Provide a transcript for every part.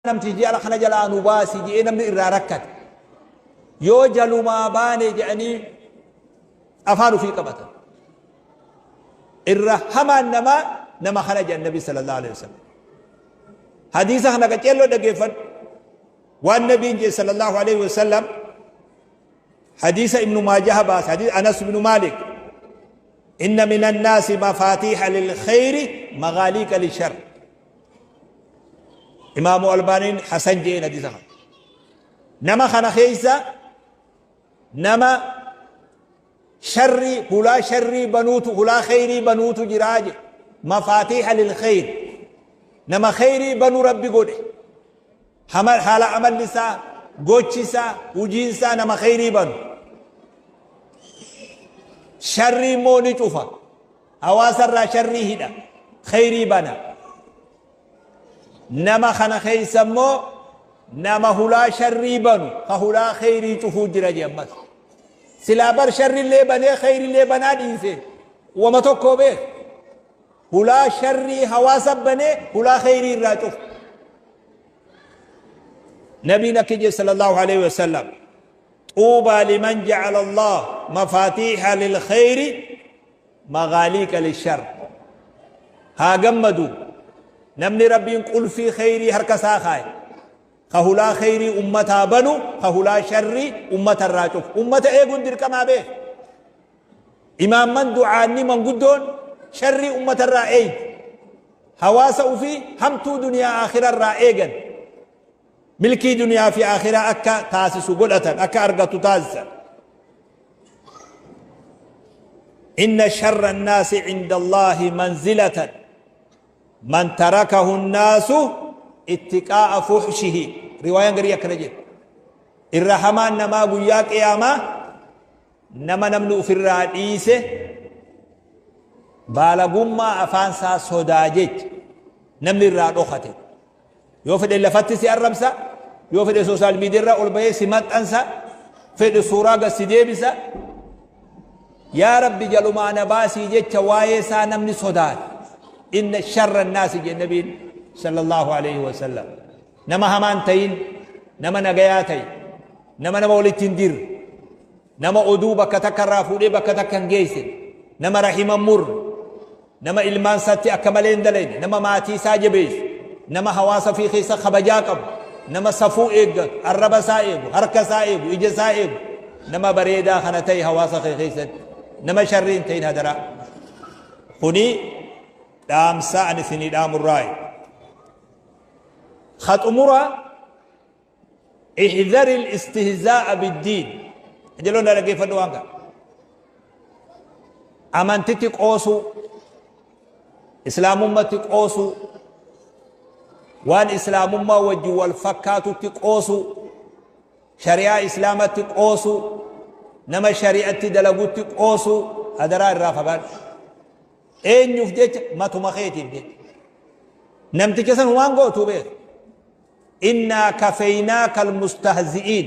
Namtichi jala kana jalaa nu baasi jedhee namni irraa rakkate. Yoo jalumaa baane jedhanii afaan ofii qabatan. Irra hamaan namaa nama kana jedhan Nabi sallallahu alaihi wasallam. Hadiisa kana qaceelloo dhaggeeffadhu. Waan Nabiin jedhe sallallahu alaihi wasallam hadiisa Ibnu Maajaha baase, hadiisa Anas ibnu Maalik. Inna minan naasi mafaatiiha lil khayri magaaliiqa lishar. Imaamu Albaaniin Hasan je'een hadiisa kana. Nama kana keessa nama sharrii hulaa sharrii banuutu hulaa kheyrii banuutu jiraa jedhe. Mafaatiiha lil kheyr. Nama kheyrii banu Rabbi godhe. Haala amalli isaa, gochi isaa, hojiin isaa nama kheyrii banu. Sharrii immoo ni cufa. Hawaasa irraa sharrii hidha, kheyrii bana. Nama kana keessa immoo nama hulaa sharrii banu, ka hulaa kheyrii cufuu jira jee ammas. Silaa bar sharrillee banee kheyrillee banaa dhiise wama tokkoo beek. Hulaa sharrii hawaasa banee hulaa kheyrii irraa cufa. Nabiin akki jee sallallahu alaihi wasallam, Xuubaa liman ja'ala Allah mafaatiiha lil kheyri maghaaliiqa lishar. Haa gammadu namni Rabbiin qulfii kheyrii harka isaa kaaye, ka hulaa kheyrii ummataa banu, ka hulaa sharrii ummata irraa cufu. Ummata eeguun dirqamaa beek. Imaamman du'aanni manguddoon sharrii ummata irraa eeydi. Hawaasa ufii hamtuu duniyaa aakhira irraa eegan. Milkii duniyaa fi aakhiraa akka taasisu godhatan, akka argatu taasisan. Inna sharra annaasi cinda Allaahi manzilatan man tarakahu annaasu ittiqaa'a fuhshihi. Riwaayaan garii akkana jedhu. Irra hamaan namaa guyyaa qiyaamaa nama namni ofirraa dhiise baalagummaa afaan isaa sodaa jecha namni irraa dhokate. Yoo fedhe lafatti si arrabsa, yoo fedhe sooshaal miidiyaa irra ol bahee si maxxansa, fedhe suuraa gad si deebisa. Yaa Rabbi jalumaa na baasii jecha waa'ee isaa namni sodaate. Inna sharra naasi jedhe Nabiin sallallahu alaihi wasallam. Nama hamaan ta'in, nama nagayaa ta'i, nama nama walitti hin dirre, nama oduu bakka takka irraa fuudhee bakka takka hin geessine, nama rahima hin murre, nama ilmaan isaatti akka malee hin dalayne, nama maatii isaa jabeessu, nama hawaasa ofii keessa kabajaa qabu, nama safuu eeggatu, arraba isaa eegu, harka isaa eegu, ija isaa eegu, nama bareedaa kana ta'e hawaasa kee keessatti, nama sharrii hin ta'in hadaraa. Kuni dhaamsa ani isinii dhaamurraayi. Ka xumuraa, ihdari istihzaa'a biddiin. Jeloon dhaggeeffadhu waan kana. Amantitti qoosuu, Islaamummatti qoosuu, waan Islaamummaa wajjin wal fakkaatutti qoosuu, shari'aa Islaamatti qoosuu, nama shari'atti dalagutti qoosuu hadaraa irraa fagaadhu. Eenyuuf jecha? Matuma keetiif jecha. Namticha san waan gootuu beeku. Innaa kafeynaaka almustahzi'iin.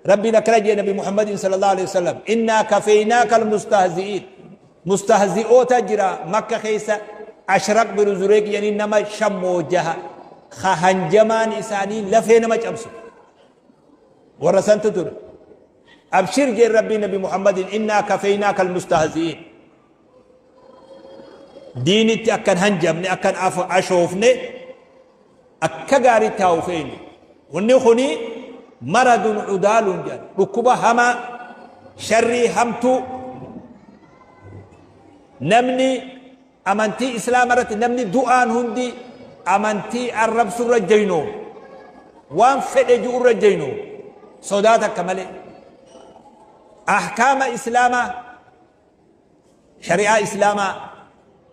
Rabbiin akkana jee Nabi Muhammadin sallallahu alaihi wasallam, innaa kafeynaaka almustahzi'iin. Mustahzi'oota jira Makka keessa, Ashraq bin Zureeq jedhanii nama shammoo jaha ka hanjamaan isaanii lafee nama cabsu. Warra santu ture. Abshir jeen Rabbiin Nabi Muhammadin, innaa kafeynaaka almustahzi'iin. Diinitti akkan hanjamne, akkan ashoofne, akka gaariitti haa ufeenu. Wanni kuni maradun cudaalun jedhan, dhukkuba hamaa, sharrii hamtuu. Namni amantii Islaama irratti, namni du'aan hundi amantii arrabsurra jeynoom, waan fedhe ji'urra jeynoom, sodaa takka malee ahkaama Islaamaa, shari'aa Islaamaa,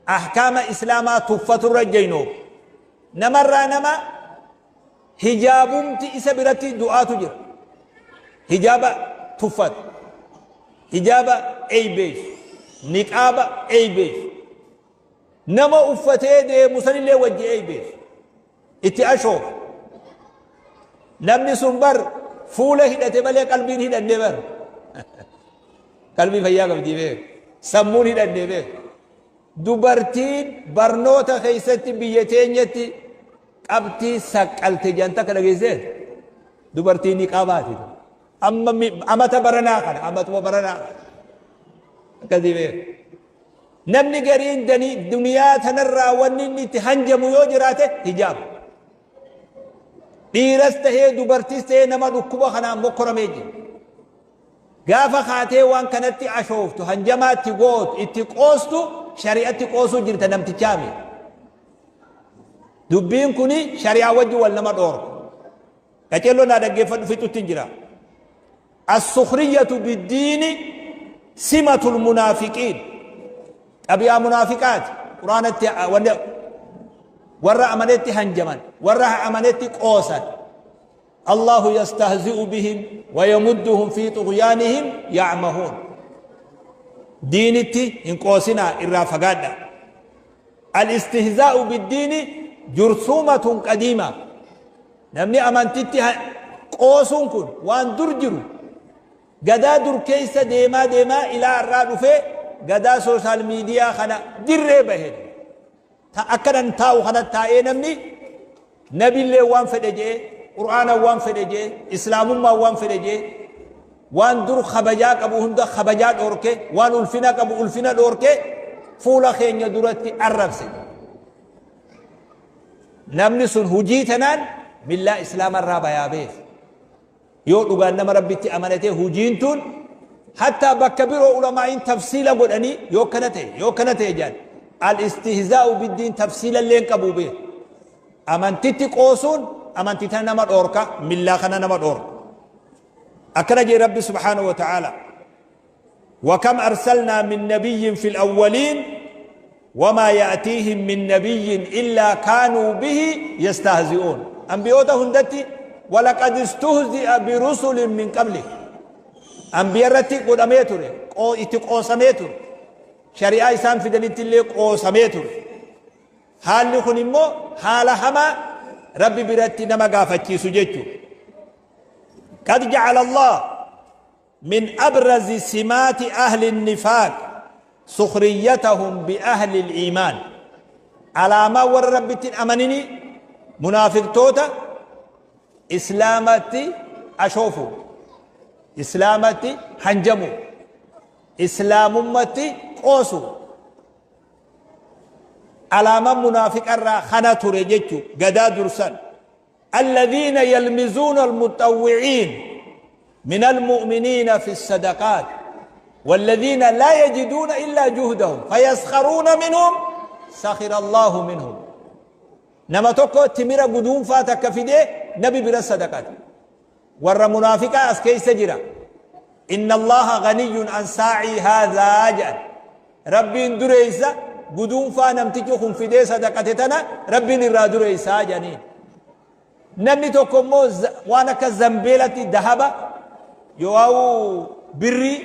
ahkaama Islaamaa tuffaturra jeynoom. Namarraa nama hijaabumti isa biratti du'aatu jira. Hijaaba tuffatu, hijaaba eeybeessu, niqaaba eeybeessu, nama uffatee deemu sanillee wajji eeybeessu, itti ashoofu. Namni sun bar fuula hidhate malee qalbiin hidhanne bar. Qalbii fayyaa qabdii beek, sammuun hidhanne beek. Dubartiin barnoota keessatti biyya teenyatti Qabxii saqqalte jedhan takka dhageessee? Dubartii niqaabaati. Amma amata baranaa kana, amatuma baranaa kana. Akkasii beeku. Namni gariin duniyaa tanarraa wanni inni itti hanjamu yoo jiraate hijaaba. Dhiiras tahee dubartis tahee nama dhukkuba kanaan mokkoramee jira. Gaafa kaatee waan kanatti ashooftu, hanjamaa itti gootu, itti qoostu, shari'atti qoosuu jirta namtichaa miti. Dubbiin kuni shari'aa wajji wal nama dhoorka. Qaceelloo naa dhaggeeffadhu, fixutti hin jira. As-sukhriyatu biddiini simatul munaafiqiin. Xabi'aa munaafiqaati. Quraanatti wanni warra amanetti hanjaman, warra amanetti qoosan. Allahu yastahzi'u bihim wa yamudduhum fi xughyaanihim ya'mahuun. Diinitti hin qoosinaa, irraa fagaadha. Al-istihzaa'u biddiini jursuumatun qadiima. Namni amantitti qoosuun kun waan dur jiru, gadaa dur keessa deemaa deemaa ilaa har'aa dhufee gadaa social media kana dirree bahe. Ta akkanan taa'u kana taa'ee namni nabillee waan fedhe je'e, qur'aana waan fedhe je'e, islaamummaa waan fedhe je'e, waan dur kabajaa qabu hunda kabajaa dhoorke, waan ulfina qabu ulfina dhoorke, fuula keenya duratti arrabse. Namni sun hujii tanaan millaa islaamarraa bayaa beeka. Yoo dhugaan nama Rabbitti amanate hujiin tun hattaa bakka biroo ulamaa'iin tafsiila godhanii yoo kana ta'e yoo kana ta'e jedhan, al-istihzaa'u biddiin tafsiila illee hin qabu beeka. Amantitti qoosuun amantii tana nama dhoorka, millaa kana nama dhoorka. Akkana jee Rabbi subhaanahu wa ta'ala. وكم أرسلنا من نبي في الأولين وما يأتيهم من نبي إلا كانوا به يستهزئون. أنبيوتا هندتي ولقد استهزئ برسل من قبله. أنبياء رتي قدامي توري قو إتي قوسامي توري شريعة إسان في دليل اللي قوسامي توري. حال kun immoo haala hamaa Rabbi biratti nama gaafachiisu jechuudha. قد جعل الله من أبرز سمات أهل النفاق سخريتهم بأهل الإيمان. علامة ور ربتين أمنني منافق توتا إسلامتي أشوفوا، إسلامتي هنجموا، إسلامتي قوسوا. علامة منافق الرا خنا ترجتو قدا درسان. الذين يلمزون المتطوعين من المؤمنين في الصدقات والذين لا يجدون إلا جهدهم فيسخرون منهم سخر الله منهم. نما توكو تميرا قدوم فاتك في دي نبي برا الصدقات ور منافقة أسكي سجرا. إن الله غني عن ساعي هذا أجل. ربي دريسا قدوم فانمتكهم في دي صدقتنا ربي نرى دريسا جنين. نمني توكو مو وانا كزنبيلتي ذهب يواو بري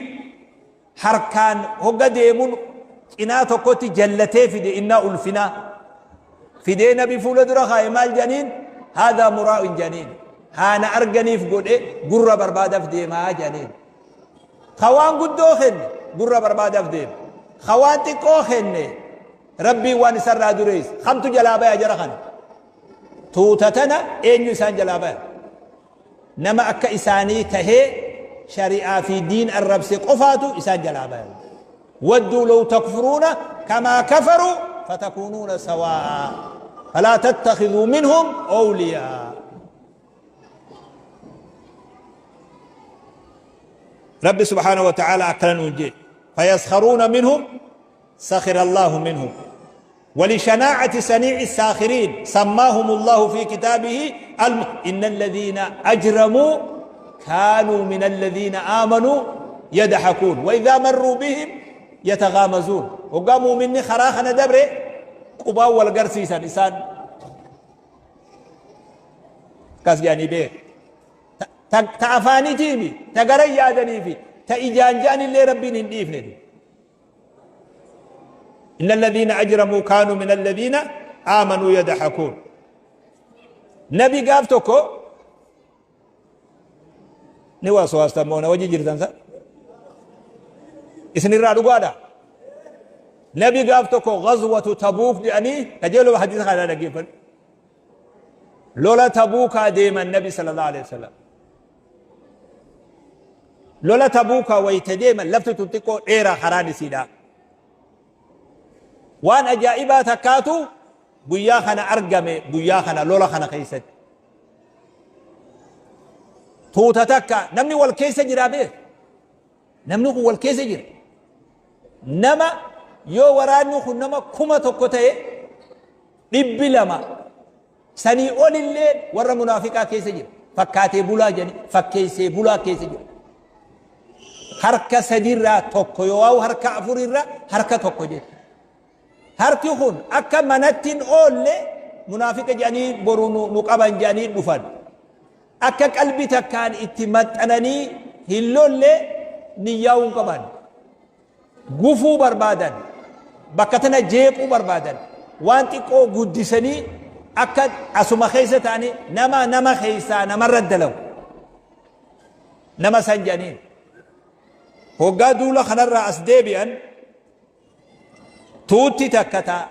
حركان هوغا ديمون إنا توكوتي جلتي في دي إنا ألفنا في دي نبي فولة درخا مال جنين هذا مراء جنين هانا أرغني في قد إيه قرة بربادة في دي ما جنين خوان قد دوخن قرة بربادة في دي خوان تكوخن ربي وان سر دريس خمت جلابة يا جرخن توتتنا إن يسان جلابة نما أكا إساني تهي شريعة في دين الرب سقفاتو إسان جلابة ودوا لو تكفرون كما كفروا فتكونون سواء فلا تتخذوا منهم أولياء. رب سبحانه وتعالى أكلن ونجي فيسخرون منهم سخر الله منهم. ولشناعة سنيع الساخرين سماهم الله في كتابه إن الذين أجرموا كانوا من الذين آمنوا يضحكون وإذا مروا بهم يتغامزون. وقاموا مني خراخنا دبري قبا والقرسيسا إنسان كاس يعني بيه تعفاني تيمي تقري يادني في تإجان جاني اللي ربي ننديف ندي. إن الذين أجرموا كانوا من الذين آمنوا يضحكون. نبي قافتكو نواسو أستمونا وجي جرتان إسن الرادو قادا نبي قافتكو غزوة تبوك يعني تجيلو حديث خالا نقيفل. Lola Tabuukaa deeman Nabi sallallahu alaihi wasallam. Lola Tabuukaa wayita deeman lafti tun xiqqoo dheeraa karaan isiidha. Waan ajaa'ibaa takkaatu guyyaa kana argame, guyyaa kana lola kana keessatti. Tuuta takka namni wal keessa jiraa beek. Namni kun wal keessa jira. Nama yoo waraanni kun nama 1000 ta'e, 200 sanii olillee warra munaafiqaa keessa jira. Fakkaatee bulaa jedhanii fakkeessee bulaa keessa jira. Harka sadiirraa tokko yoo waa'u harka afurirraa harka tokko jechuudha. Harki kun akka manatti hin oolle munaafiqa jedhanii boru nu qaban jedhanii dhufan. Akka qalbi takkaan itti maxxananii hin lolle niyyaa'uu hin qaban. Gufuu barbaadan, bakka tana jeequu barbaadan, waan xiqqoo guddisanii akka asuma keessa ta'anii nama nama keessaa namarra dalagu. Nama san jedhaniin. Hoggaa duula kanarraa as deebi'an tuutti takka taa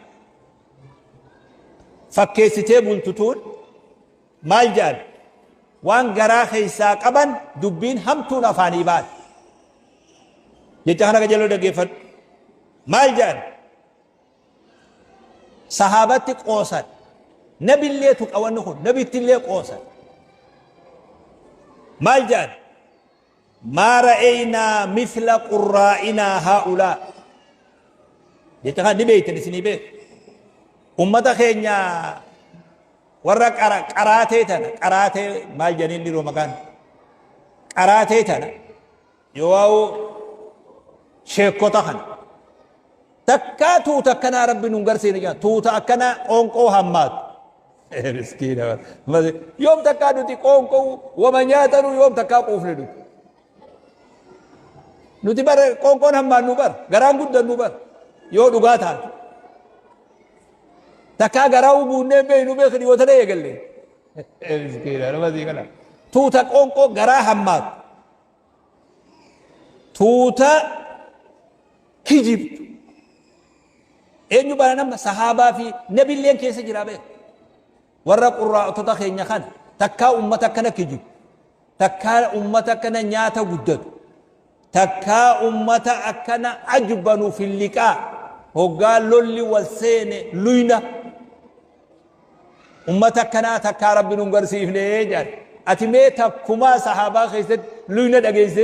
fakkeessitee bultu tuun maal jedhan? Waan garaa keessaa qaban dubbiin hamtuun afaanii baate. Jecha kana qajeeloo dhaggeeffadhu. Maal jedhan? Sahaabatti qoosan. Nabillee tuqa wanni kun, nabittillee qoosan. Maal jedhan? Maa ra'eynaa mithla qurraa'inaa haa'ulaa. Jecha kana ni beektan, isinii beeku. Ummata keenya warra qaraatee tana, qaraatee maal jedhaniin dhiroo maqaan qaraatee tana yoo waa'u sheekota kana takkaa tuuta akkanaa rabbi nun garsiine jedha, tuuta akkanaa qoonqoo hammaatu. Miskiina, yoom takkaa nuti qoonqoo wama nyaatanu, yoom takkaa quufne nuti? Nuti bara qoonqoon hammaannu bara garaan guddannu bara yoo dhugaa taatu takkaa garaa guunnee beeynu beekni yoo tana eegalle. Miskiina, nama sii kana tuuta qoonqoo garaa hammaatu, tuuta kijibtu. Eenyu bara nama sahaabaa fi nabilleen keessa jira beeku. Warra qurraa'otota keenya kana takkaa ummata akkana kijibu, takkaa ummata akkana nyaata guddatu, takkaa ummata akkana ajbanu filliqaa hoggaa lolli wal seene luyna ummata akkanaa takkaa rabbi nun garsiifne jedhan. Ati mee takkumaa sahaabaa keessatti luyna dhageesse?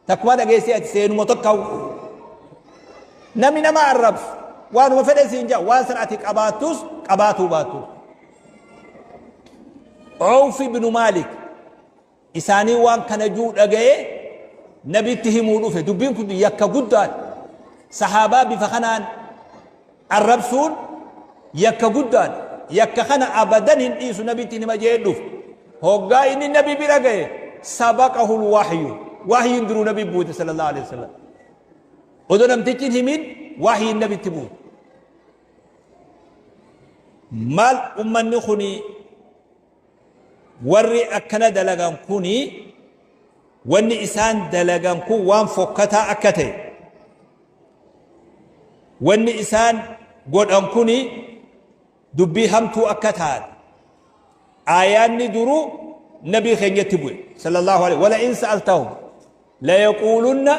Takkumaa dhageessee ati seenuma tokko? Namni nama arrabsu waanuma fedhe siin jaa, waan san ati qabaattus qabaatuu baattus. Awf ibnu Maalik isaanii waan kana juu dhaga'ee nabitti himuu dhufe. Dubbiin kun yakka guddaadha. Sahaabaa bifa kanaan arrabsuun yakka guddaadha. Yakka kana abadan hin dhiisu, nabitti hima jee dhufe. Hoggaa inni nabi bira ga'e sabaqahul wahyu, wahyiin duruu nabi buute sallallahu alaihi wasallam. Odoo namtichi hin himin wahyiin nabitti buute. Maal ummanni kuni, warri akkana dalagan kuni, wanni isaan dalagan kun waan fokkataa akka ta'e, wanni isaan godhan kuni dubbii hamtuu akka taate aayaanni duruu nabii keenyatti bu'e sallallahu alaihi. Wala in sa'altahum la yaquulunna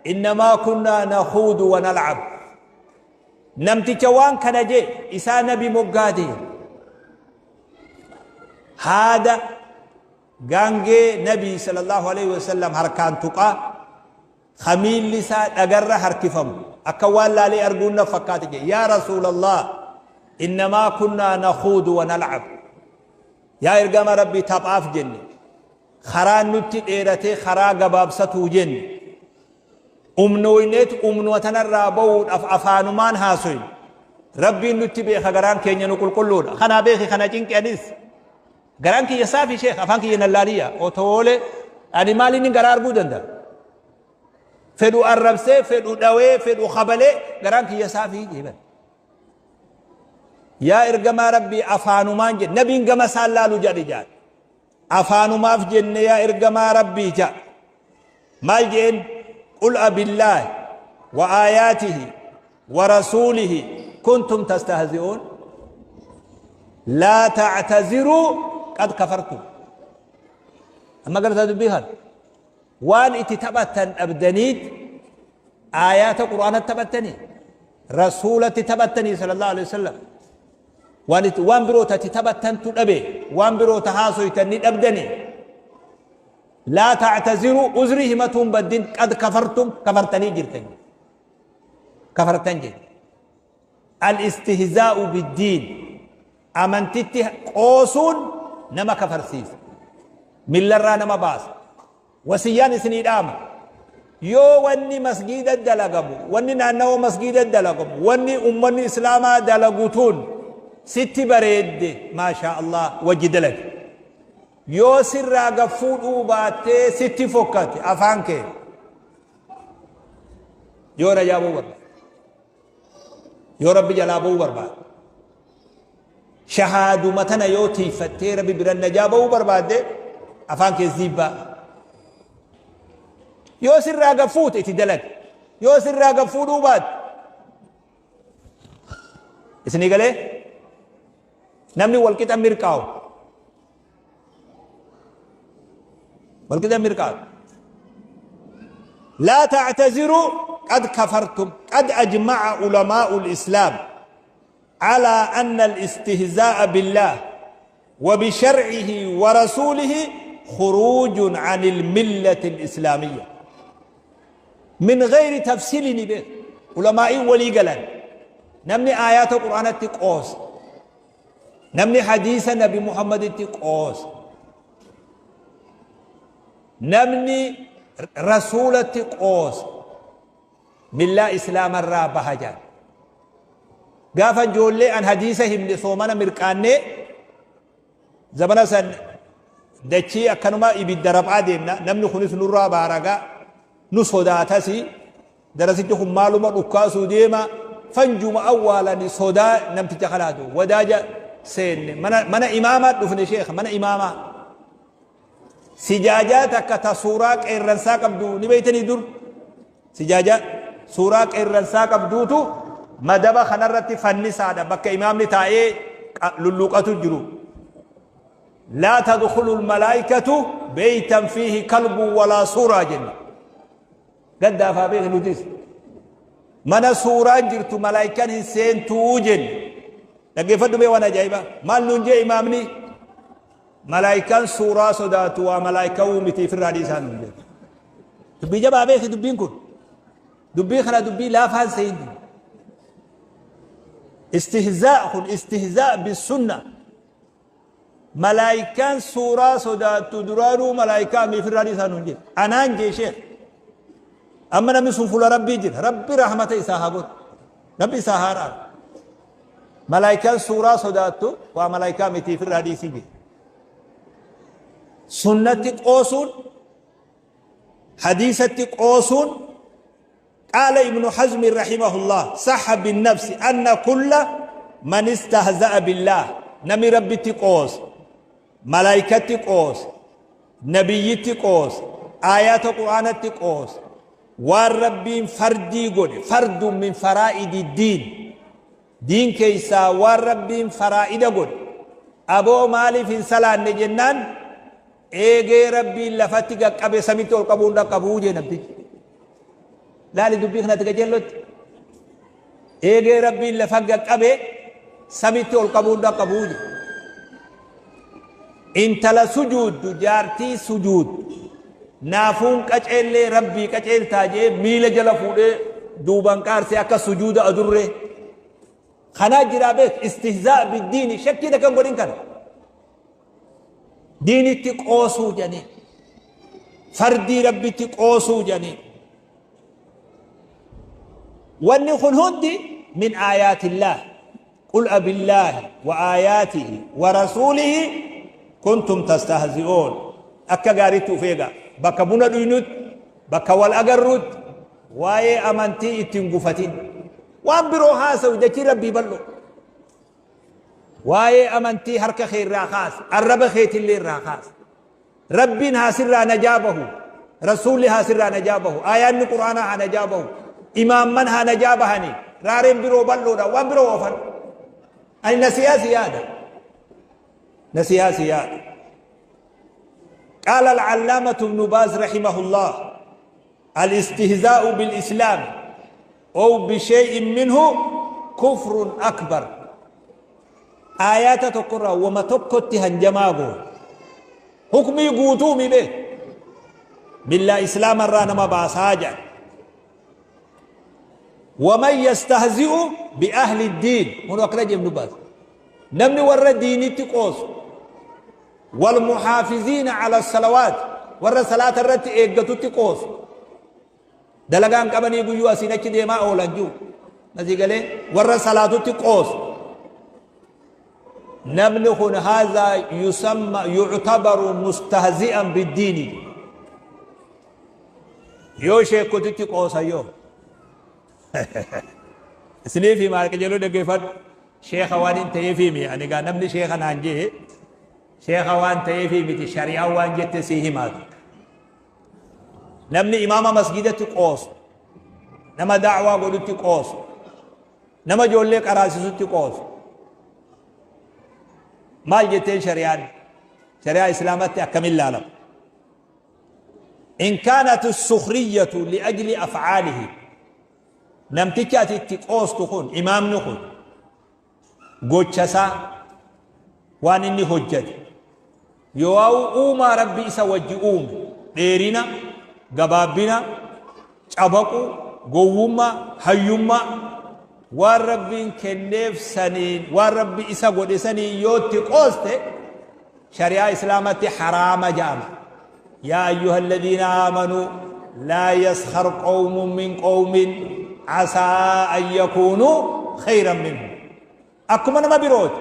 innamaa kunnaa nakhuudu wa nal'ab. Namticha waan kana jee isaa nabi moggaa deeme, haada gaangee nabii sallallahu alaihi wasallam harkaan tuqaa, kamiilli isaa dhagarra harkifamu akka waan laalee arguun na fakkaate jee, yaa rasuulallah, innamaa kunnaa nakhuudu wa nal'ab, yaa ergama rabbii, taphaaf jenne, karaan nutti dheeratee karaa gabaabsatuu jenne, umnooyneet umnuma tanarraa ba'uudhaaf afaanumaan haasoyne, rabbiin nutti beeka, garaan keenya nu qulqulluudha. Kanaa beeki, kana cinqi, anis garaan kiyya saafi sheekh, afaan kiyya nallaaliyya otoole, ani maal inni garaa arguu danda'a? Fedhu arrabsee, fedhu dhawee, fedhu kabalee, garaan kiyya saafii jeeban. Yaa ergamaa rabbii, afaanumaan jedhe. Nabiin gama isaan laalu jedhe jedhe, afaanumaaf jenne yaa ergamaa rabbii jedha. Maal jeen? Qul abillaahi wa aayaatihi wa rasuulihi kuntum tastahzi'uun. Laa ta'taziruu qad kafartum. Amma gartaa dubbii kana. Waan itti taphattan dhabdaniit aayaata Qur'aanatti taphattanii, Rasuulatti taphattanii sallallahu alaihi wasallam. Waan itti waan biroo ta itti taphattantu dhabe, waan biroo ta haasoytan ni dhabdanii. Laa ta'taziruu, uzrii himatuun baddin, qad kafartum, kafartanii jirtan. Kafartan jedhe. Al-istihzaa'u biddiin, amantitti qoosuun nama kafarsiisa. Millarraa nama baasa. Wasiyyaan isinii dhaama. Yoo wanni masgiida dalagamu, wanni naannawa masgiida dalagamu, wanni ummanni islaamaa dalagu tun sitti bareedde, maashaa Allah, wajji dalagi. Yoo sirraa gad fuudhuu baattee sitti fokkate, afaan kee. Yoo najaa ba'uu barbaade. Yoo Rabbi jalaa ba'uu barbaade. Shahaaduma tana yoo tiiyfattee Rabbi bira najaa ba'uu barbaadde, afaan kee ziibbaa. Yoo sirraa gad fuute, itti dalagi. Yoo sirraa gad fuudhuu baatte, isinii galee, namni walqixa mirqaawu. Walqixa mirqaawu. لا تعتذروا قد كفرتم. قد أجمع علماء الإسلام على أن الاستهزاء بالله وبشرعه ورسوله خروج عن الملة الإسلامية من غير تفصيل به. علماء ولي قلن نمني آيات القرآن قوس، نمني حديث نبي محمد قوس، نمني رسولة قوس، ملا إسلام الرابحة جان. Gaafa ijoollee an hadiisa himne, soomana mirqaannee, zamana san dachii akkanuma ibidda raphaa deemna. Namni kunis nurraa baaragaa, nu sodaatasi. Darasichi kun maaluma dhukkaasuu deema, fanjuma awwaalani sodaa namticha kanaatu. Wadaaja seenne, mana imaamaa dhufne. Sheekha, mana imaamaa sijaajaa takka ta suuraa qeerransaa qabdu ni beeytanii. Dur sijaajaa suuraa qeerransaa qabduutu madaba kanarratti fannisaadha, bakka imaamni taa'ee lulluqatu jiru. لا تدخل الملائكة بيتا فيه كلب ولا صورة jenne. Gaddaafaa beek, nutis mana suuraan jirtu malaayikaan hin seentuu jenne. Dhaggeeffadhu mee, waan ajaa'ibaa maal nuun jee imaamni? Malaayikaan suuraa sodaatu waa malaayikaa miti, ifirraa dhiisaa nuun jee. Dubbii jabaa beeki. Dubbiin kun dubbii kana dubbii laafaan seeni. Istihzaa kun istihzaa bisunna. Malaayikaan suuraa sodaattu duraanuu malaayikaa miifirraa dhiisaa nuun jee. Anaan jee sheekh. Amma namni sun fuula Rabbii jira. Rabbi rahmata isaa haa godhu, Rabbi isaa haa raaru. Malaayikaan suuraa sodaattu waa malaayikaa miti, ifirraa dhiisii jee. Sunnatti qoosuun, hadiisatti qoosuun. قال ابن حزم رحمه الله: صح بالنفس أن كل من استهزأ بالله، نمي ربي قوس، ملائكة قوس، نبيتي قوس، آيات القرآن قوس، والرب فردي قول فرد من فرائد الدين، دين كيسا والرب فرائد قول أبو مالي في سلان جنان eegee Rabbiin lafatti qaqqabe samitti ol qabuun dhaqqabuu jee namtichi. Laali, dubbii kanatti qajeellotti. Eegee Rabbiin lafa qaqqabe samitti ol qabuun dhaqqabuu jee. Intala sujuuddu, jaartii sujuuddu, naafuun qaceellee Rabbii qaceeltaa jee miila jala fuudhee duuban qaarsee akka sujuuda adurree. Kanaa jiraa beek, istihzaa biddiini shakkii takkan godhin kana. Diinitti qoosuu jedhanii, fardii Rabbitti qoosuu jedhanii. Wanni kun hundi من آيات الله. قل أبالله وآياته ورسوله كنتم تستهزئون. Akka gaariitti uf eega. Bakka buna dhuynutti, bakka wal agarruutti waa'ee amantii ittiin gufatin. Waan biroo haasawu, dachii Rabbii bal'o. Waa'ee amantii harka kee irraa kaasa, arraba keetillee irraa kaasa. Rabbiin haa sirraa najaa bahu, Rasuulli haa sirraa najaa bahu, aayaanni Quraanaa haa najaa bahu, imaamman haa najaa bahanii. Raareen biroo bal'oodha, waan biroo oofan. Ani nasiyaa si yaada. Nasihaa si yaada. قال العلامة ابن باز رحمه الله الاستهزاء بالإسلام أو بشيء منه كفر أكبر. آيات تقرأ وما تكت هنجماغو حكمي قوتومي به بالله إسلام الرانا ما باساجا. ومن يستهزئ بأهل الدين هنا أخرج ابن باز نمني ور ديني تقوس والمحافظين على الصلوات ور صلاة الرت إيقتو تقوس دلقان قبني قيو أسينك ديما أولان جو نزيقالي ور صلاة تقوس نمني خن هذا يسمى يعتبر مستهزئا بالدين. يو شيخ كنت تقوس يو سنيفي مالك جلو دقيفت شيخ وان انت يفيمي يعني قال نمني شيخ نانجي شيخ وان تيفي متي شريعة وان جت سيه مال نمني إمام مسجد تقوس نما دعوة قلت تقوس نما جولك أراسي تقوس مال جتين شريعة شريعة إسلامات أكمل العالم. إن كانت السخرية لأجل أفعاله نمتكات التقوس تخون إمام نخون قوتشسا وان إني هجت يواو أوما ربي إسا وجئوم ديرنا قبابنا شبقو قووما هيوما والربي كنف سنين والربي إسا قد سنين يوتي قوست شريعة إسلامتي حرام جامع. يا أيها الذين آمنوا لا يسخر قوم من قوم عسى أن يكونوا خيرا منهم. أكما نما بروت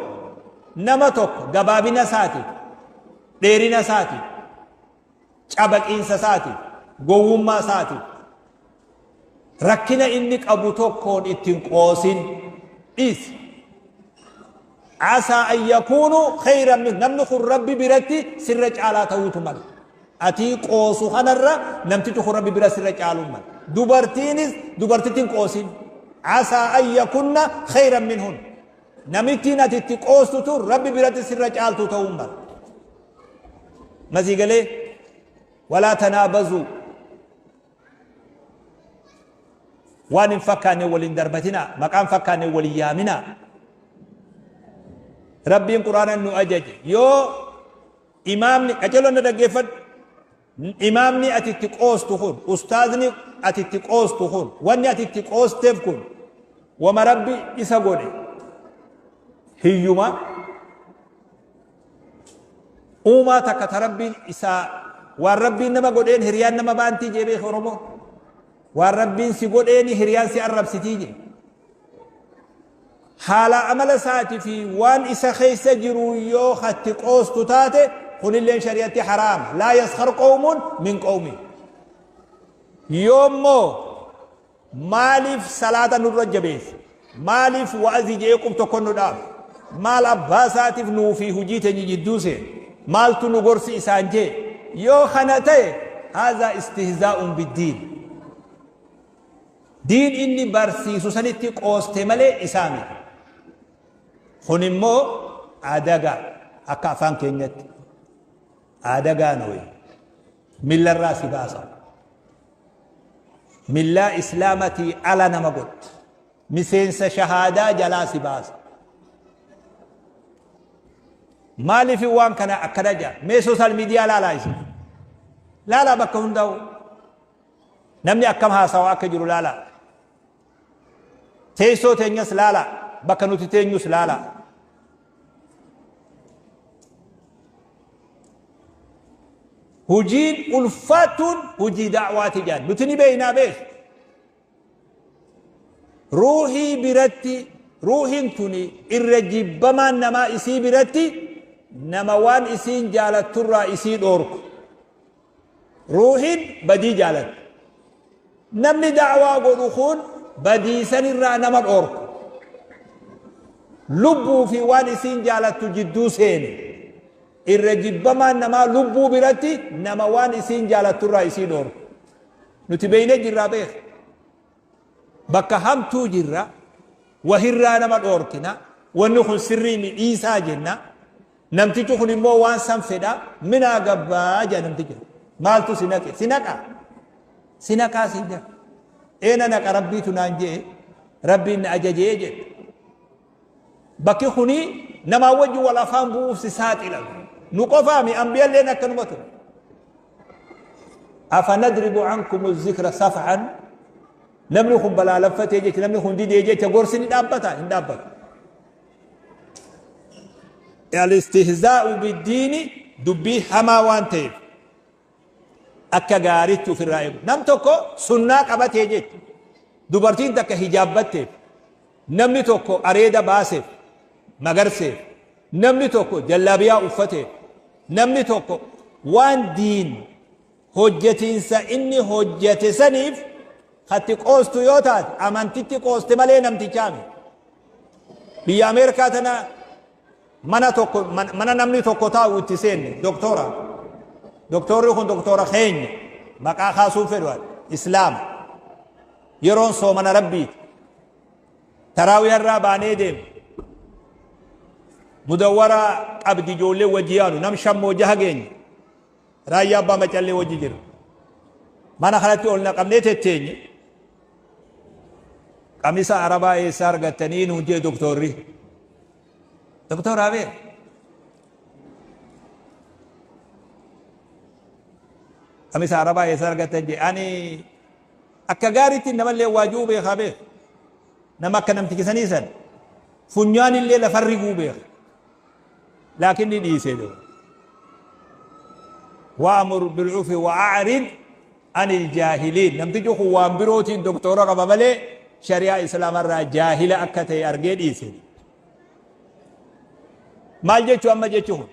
نما توك قبابنا ساتي ديرنا ساتي شبك إنسا ساتي قوما ساتي ركنا إنك أبو توكون إتنقوسين إيس عسى أن يكونوا خيرا منهم. نمنخ الرب برتي سرج على توت مال أتي قوسو خنرة نمتتخ الرب برتي سرج على مال دبرتينز دبرتين قوسين عسى أن يكون خيرا منهن. نمتين أتي قوسو ربي برتي سرج على توت مال مزيق ليه ولا تنابزوا وان فكاني ولين دربتنا مقام فكاني وليامنا ربي القرآن انه اجج يو امامني اجلو ندغفت امامني اتي تقوس تخون استاذني اتي تقوس تخون واني اتي تقوس تفكون وما ربي اسا غودي هيوما وما تكتربي اسا والربي نما غودين هريان نما بانتي جيبي خرمو والربين سيقول هريان سي الرب ستيجي حال عمل ساتي في وان إسا خيس جرو يو خط قوس تتاتي خن اللين شريعتي حرام لا يسخر قوم من قوم يوم مالف صلاة نرجبيس مالف وأزي جيكم تكون نداب مال أباساتي نوفي هجيتني جدوسي مال تنغرسي إسانجي يو خنتي هذا استهزاء بالدين. دين إني برسي سوسنتي قوستي مالي إسامي خنمو عدقا أكا فان كينيت عدقا نوي ملا الراس باسا ملا إسلامتي على نمقت مسينس شهادة جلاس باسا مالي في وان كان أكدجا مي سوشيال ميديا لا لا إسي لا لا بكون داو نمني أكم ها سوا أكجرو لا لا تيسو تنيس لا لا بكنوتي تنيس لا لا هجين ألفات هجي دعوات جان نتني بينا بيش روحي برتي روحي تني الرجب بما نما إسي برتي نما وان إسين جالت ترى إسي دورك روحي بدي جالت نمني دعوة قدخون بدي سن نما دورك لبو في وان إسين جالت تجدو سيني الرجب بما نما لبو برتي نما وان إسين جالت ترى إسي دورك نتبين جرا بيخ بك هم تو جرا وهرا نما دوركنا ونخن سري من إيسا جنة. Namtichi kun immoo waan san fedha minaa gabbaa jedha namtichi. Maaltu si naqe? Si naqa. Si naqaa siin jedha. Eena naqa Rabbiitu naan je'e Rabbiin na ajajee jedhe. Bakki kuni namaa wajji wal afaan bu'uuf si saaxila. Nu qofaami ambiyalleen akkanuma ture. Afanadribu ankum zikra safhan. Namni kun balaalaffatee jecha, namni kun didee jecha gorsi ni dhaabbata? Hin dhaabbatu. Al-istihzaa'u biddiini dubbii hamaa waan ta'eef akka gaariitti ofirraa eegu. Nam tokko sunnaa qabatee jecha, dubartiin takka hijaabbatteef, namni tokko areeda baaseef, magarseef, namni tokko jallaabiyaa uffateef, namni tokko waan diin hojjetiinsa inni hojjete saniif katti qoostu yoo taate, amantitti qooste malee namtichaa miti. Biyya Ameerikaa tana mana tokko, mana namni tokko taa'u itti seenne doktora. Doktorri kun doktora keenya, maqaa kaasuun fedhu ani, Islaama. Yeroon soomana Rabbiiti. Taraawii irraa baanee deema. Mudawwara qabdi ijoollee wajji yaanu nam shammoo jaha geenye. Raayyaa Abbaa Macallee wajji jira. Mana kanatti ol naqamnee tetteenye. Qamisa Arabaa eessaa argattanii nuun jee doktorri. Doktor Abeer. Qamisa Arabaa eessaa argattan jee, ani akka gaariitti namallee waajuu beekaa beeka. Nama akka namtichi sanii san funyaan illee lafa riguu beeka. Laakiin ni dhiisee dha. Wa'mur bil'urfi wa'a'rid anil jaahiliin. Namtichi kun waan birootiin doktora qaba malee shari'aa Islaamarraa jaahila akka ta'e argee dhiise. Maal jechuu amma jechi kun?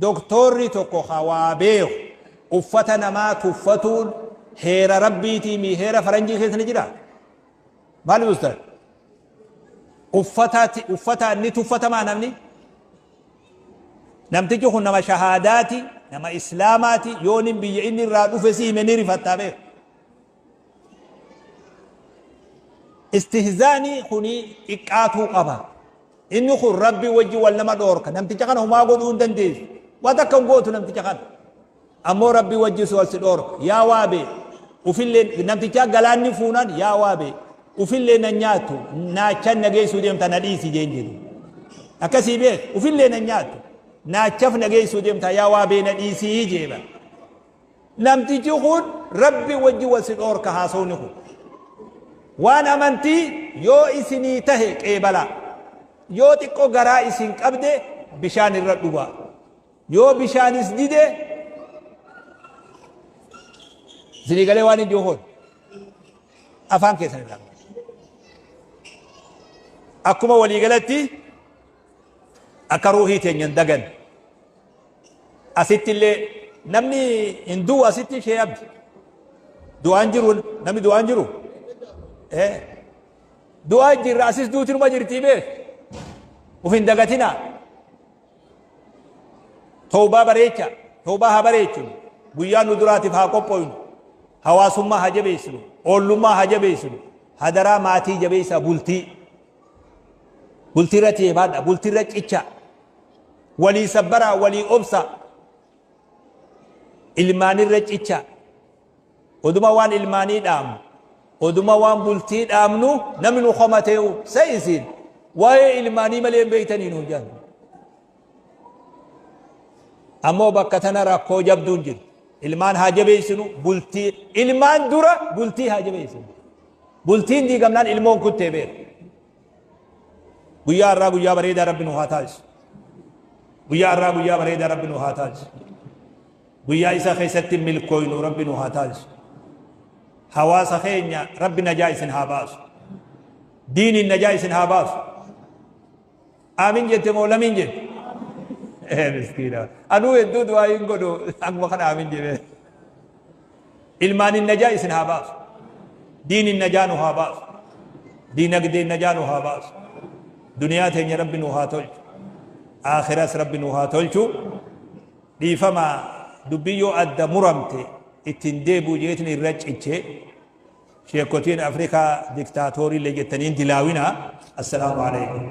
Doktorri tokko ka waa beeku uffata namaa tuffatuun heera Rabbiitii mi heera faranjii keessa ni jira? Maali ustaz? Uffataati uffataan ni tuffatamaa namni? Namtichi kun nama shahaadaati, nama Islaamaati, yoon biyya inni irraa dhufe si hime ni rifattaa beeku. Istihzaanii kuni xiqqaatuu qaba. Inni kun Rabbi wajji wal nama dhoorka. Namticha kana humaa godhuu hin dandeessu. Waan takka hin gootu namticha kana. Ammoo Rabbi wajji wal si dhoorka. Yaa waabee ufillee namtichaa galaanni fuunaan, yaa waabee ufillee nan nyaattu, naachan na geessuu deemta, na dhiisi jeen jedhu. Akkasii beek, ufillee nan nyaattu, naachaf na geessuu deemta, yaa waabee na dhiisii jeeba. Namtichi kun Rabbi wajji wal si dhoorka haasawni kun. Waan amantii yoo isinii tahe qeebalaa. Yoo xiqqoo garaa isin qabde bishaan irra dhugaa. Yoo bishaanis dide isinii galee waan hin jiru afaan keessan irraa. Akkuma waliigalatti akka ruuhii teenya hin dagan. Asitti illee namni hin du'u, asitti ishee abdi. Du'aan jiru, namni du'aan jiru. Du'aa jirra, asis duuti numa jirtii beek. Uf hin dagatinaa. Tawbaa bareecha. Tawbaa haa bareechinu. Guyyaa nu duraatiif haa qophooynu. Hawaasummaa haa jabeessinu. Oollummaa haa jabeessinu. Hadaraa maatii jabeessaa bultii. Bultii irratti jabaadha. Bultii irra cicha. Walii sabbaraa, walii obsa. Ilmaanirra cicha. Oduma waan ilmaanii dhaamnu, oduma waan bultii dhaamnu, namni nu komatee'u sa isin waa'ee ilmaanii malee hin beektanii nuun jedhan. Ammoo bakka tana rakkoo jabduun jiru. Ilmaan haa jabeessinu, bultii ilmaan dura bultii haa jabeessinu. Bultiin diigamnaan ilmoon kuttee beeku. Guyyaa har'aa guyyaa bareedaa Rabbi nu haa taasisu. Guyyaa har'aa guyyaa bareedaa Rabbi nu haa taasisu. Guyyaa isa keessatti milkooynu Rabbi nu haa taasisu. Hawaasa keenya Rabbi najaa isin haa baasu. Diiniin najaa isin haa baasu. Aamin jette moo lamiin jette? Ee miskiina. Anuu hedduu du'aa hin godhu, akkuma kana aamin jedhee. Ilmaaniin najaa isin haa baasu. Diiniin najaa nu haa baasu. Diinagdeen najaa nu haa baasu. Duniyaa teenya Rabbi nu haa tolchu. Akhiras Rabbi nu haa tolchu. Dhiifama, dubbii yoo adda muramte ittiin deebi'u jeetin irra ciche. Sheekotiin Afrikaa diktaatoorii illee jettaniin dilaawina. Assalaamu alaikum.